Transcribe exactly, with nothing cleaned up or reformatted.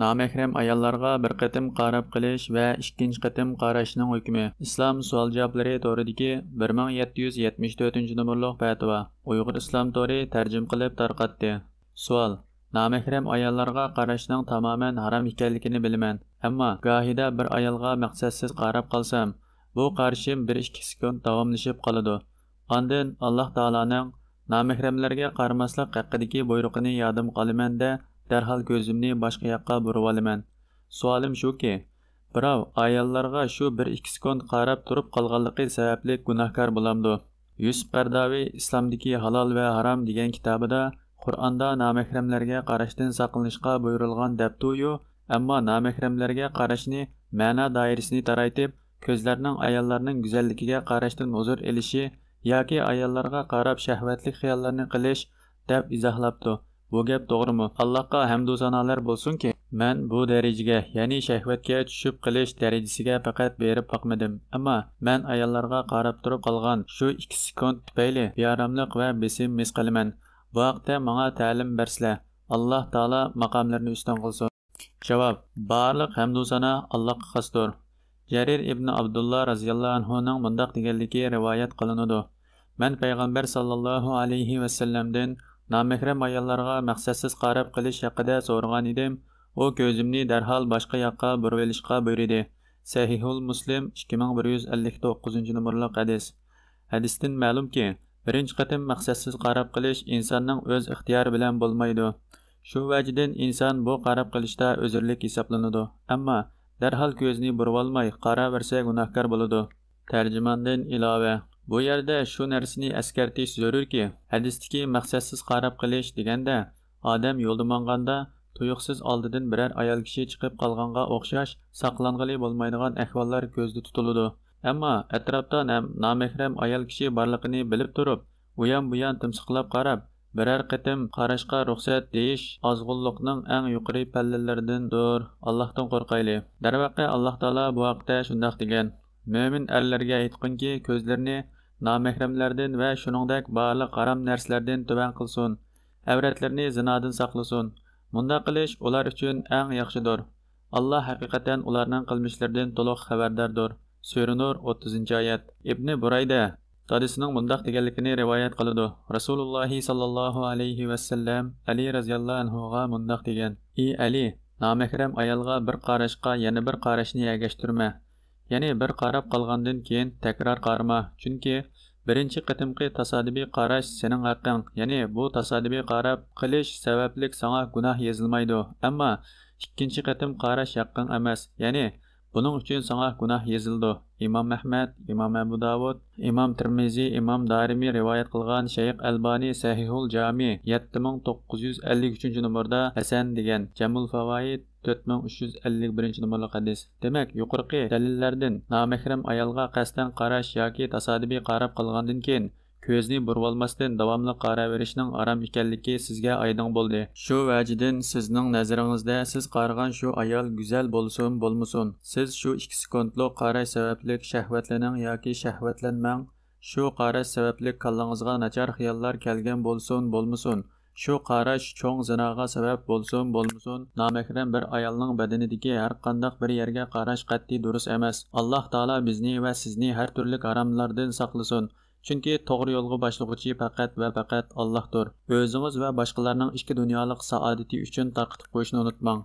نامەھرەم ئاياللارغا بىر قېتىم قاراپ قېلىش ۋە ئىككىنچى قېتىم قاراشنىڭ ھۆكمى. ئىسلام سوئال جاۋابلىرى تورىدىكى بىر مىڭ يەتتە يۈز يەتمىش تۆتىنچى نومۇرلۇق پەتىۋا. ئۇيغۇر ئىسلام تورى تەرجىمە قىلىپ تارقاتتى. سوئال: نامەھرەم ئاياللارغا قاراشنىڭ تامامەن ھارام ئىكەنلىكىنى بىلىمەن، ئەمما گاھىدا بىر ئايالغا مەقسەتسىز قاراپ قالسام، بۇ قارىشىم بىر ئىككى سېكۇنت داۋاملىشىپ قالىدۇ. ئاندىن ئاللاھ تائالانىڭ نامەھرەملەرگە قارىماسلىق ھەققىدىكى بۇيرۇقىنى يادىمغا ئالىمەن-دە، دەرھال كۆزۈمنى باشقا ياققا بۇرۇۋالىمەن. سوئالىم شۇكى، بىراۋ ئاياللارغا شۇ بىر ئىككى سېكۇنت قاراپ تۇرۇپ قالغانلىقى سەۋەبلىك گۇناھكار بولامدۇ؟ يۈسۈپ قەرداۋى ئىسلامدىكى ھالال ۋە ھارام دېگەن كىتابىدا قۇرئاندا نامەھرەملەرگە قاراشتىن ساقلىنىشقا بۇيرۇلغان دەپتۇيۇ، ئەمما نامەھرەملەرگە قاراشنى مەنا دائىرىسىنى تارايتىپ، كۆزلەرنىڭ ئاياللارنىڭ گۈزەللىكىگە قاراشتىن ھۇزۇر ئېلىشى ياكى ئاياللارغا قاراپ شەھۋەتلىك خىياللارنى قىلىش دەپ ئىزاھلاپتۇ. بۇ گەپ توغرىمۇ؟ ئاللاھقا ھەمدۇ سانالار بولسۇنكى، مەن بۇ دەرىجىگە، يەنى شەھۋەتكە چۈشۈپ قېلىش دەرىجىسىگە پەقەت بېرىپ باقمىدىم. ئەمما مەن ئاياللارغا قاراپ تۇرۇپ قالغان شۇ ئىككى سېكۇنت تۈپەيلى بىئاراملىق ۋە بېسىم ھېس قىلىمەن. بۇ ھەقتە ماڭا تەلىم بەرسىلە. ئاللاھ تائالا ماقاملىرىنى ئۈستۈن قىلسۇن. جاۋاب: بارلىق ھەمدۇ سانا ئاللاھقا خاستۇر. جەرىر ئىبنى ئابدۇللا رەزىياللاھۇ ئەنھۇنىڭ مۇنداق دېگەنلىكى رىۋايەت قىلىنىدۇ: مەن پەيغەمبەر ساللاللاھۇ ئەلەيھى ۋەسەللەمدىن نامەھرەم ئاياللارغا مەقسەتسىز قاراپ قېلىش ھەققىدە سورىغان ئىدىم. ئۇ كۆزۈمنى دەرھال باشقا ياققا بۇرۇۋېلىشقا بۇيرۇدى. سەھىھۇل مۇسلىم، ئىككى مىڭ بىر يۈز ئەللىك توققۇزىنچى نومۇرلۇق ھەدىس. ھەدىستىن مەلۇمكى، بىرىنچى قېتىم مەقسەتسىز قاراپ قېلىش ئىنساننىڭ ئۆز ئىختىيارى بىلەن بولمايدۇ. شۇ ۋەجىدىن ئىنسان بۇ قاراپ قېلىشتا ئۆزۈرلۈك ھېسابلىنىدۇ. ئەمما دەرھال كۆزىنى بۇرۇۋالماي قاراۋەرسە گۇناھكار بولىدۇ. تەرجىماندىن ئىلاۋە، بۇ يەردە شۇ نەرسىنى ئەسكەرتىش زۆرۈركى، ھەدىستىكى مەقسەتسىز قاراپ قېلىش دېگەندە، ئادەم يولدا ماڭغاندا تۇيۇقسىز ئالدىدىن بىرەر ئايال كىشى چىقىپ قالغانغا ئوخشاش ساقلانغىلى بولمايدىغان ئەھۋاللار كۆزدە تۇتۇلىدۇ. ئەمما ئەتراپتا نام-، نامەھرەم ئايال كىشى بارلىقىنى بىلىپ تۇرۇپ، ئۇيان-بۇيان تىمسىقلاپ قاراپ، بىرەر قېتىم قاراشقا رۇخسەت دېيىش ئازغۇنلۇقنىڭ ئەڭ يۇقىرى پەللىلىرىدىندۇر. ئاللاھتىن قورقايلى. دەرۋەقە، ئاللاھ تائالا بۇ ھەقتە شۇنداق دېگەن: مۆمىن ئەرلەرگە ئېيتقىنكى، كۆزلىرىنى نامەھرەملەردىن ۋە شۇنىڭدەك بارلىق ھارام نەرسىلەردىن تۆۋەن قىلسۇن، ئەۋرەتلىرىنى زىنادىن ساقلىسۇن. مۇنداق قىلىش ئۇلار ئۈچۈن ئەڭ ياخشىدۇر. ئاللاھ ھەقىقەتەن ئۇلارنىڭ قىلمىشلىرىدىن تولۇق خەۋەرداردۇر. سۈرە نۇر، ئوتتۇزىنچى ئايەت. ئىبنى بۇرەيدە دادىسىنىڭ مۇنداق دېگەنلىكىنى رىۋايەت قىلىدۇ: رەسۇلۇللاھى ساللاللاھۇ ئەلەيھى ۋەسەللەم ئەلى رەزىياللاھۇ ئەنھۇغا مۇنداق دېگەن: ئى ئەلى، نامەھرەم ئايالغا بىر قاراشقا يەنە بىر قاراشنى ئەگەشتۈرمە. يەنى بىر قاراپ قالغاندىن كېيىن تەكرار قارىما، چۈنكى بىرىنچى قېتىمقى تاسادىپىي قاراش سېنىڭ ھەققىڭ، يەنى بۇ تاسادىپىي قاراپ قېلىش سەۋەبلىك ساڭا گۇناھ يېزىلمايدۇ، ئەمما ئىككىنچى قېتىم قاراش ھەققىڭ ئەمەس، يەنى بۇنىڭ ئۈچۈن ساڭا گۇناھ يېزىلىدۇ. ئىمام ئەھمەد، ئىمام ئەبۇ داۋۇد، ئىمام تىرمىزى، ئىمام دارىمى رىۋايەت قىلغان، شەيخ ئەلبانى سەھىھۇل جامى يەتتە مىڭ توققۇز يۈز ئەللىك ئۈچىنچى نومۇردا ھەسەن دېگەن، جەمۇل فاۋايىد تۆت مىڭ ئۈچ يۈز ئەللىك بىرىنچى نومۇرلۇق ھەدىس. دېمەك، يۇقىرىقى دەلىللەردىن نامەھرەم ئايالغا قەستەن قاراش ياكى تاسادىپىي قاراپ قالغاندىن كېيىن، كۆزنى بۇرۇۋالماستىن داۋاملىق قاراۋېرىشنىڭ ھارام ئىكەنلىكى سىزگە ئايدىڭ بولدى. شۇ ۋەجىدىن سىزنىڭ نەزىرىڭىزدە سىز قارىغان شۇ ئايال گۈزەل بولسۇن بولمىسۇن، سىز شۇ ئىككى سېكۇنتلۇق قاراش سەۋەبلىك شەھۋەتلىنىڭ ياكى شەھۋەتلەنمەڭ. شۇ قاراش سەۋەبلىك كاللىڭىزغا ناچار خىياللار كەلگەن بولسۇن بولمىسۇن، شۇ قاراش چوڭ زىناغا سەۋەب بولسۇن بولمىسۇن، نامەھرەم بىر ئايالنىڭ بەدىنىدىكى ھەر قانداق بىر يەرگە قاراش قەتئىي دۇرۇس ئەمەس. ئاللاھ تائالا بىزنى ۋە سىزنى ھەر تۈرلۈك ھاراملاردىن ساقلىسۇن. چۈنكى توغرا يولغا باشلىغۇچى پەقەت ۋە پەقەت ئاللاھتۇر. ئۆزىڭىز ۋە باشقىلارنىڭ ئىككى دۇنيالىق سائادىتى ئۈچۈن تارقىتىپ قويۇشنى ئۇنتۇماڭ.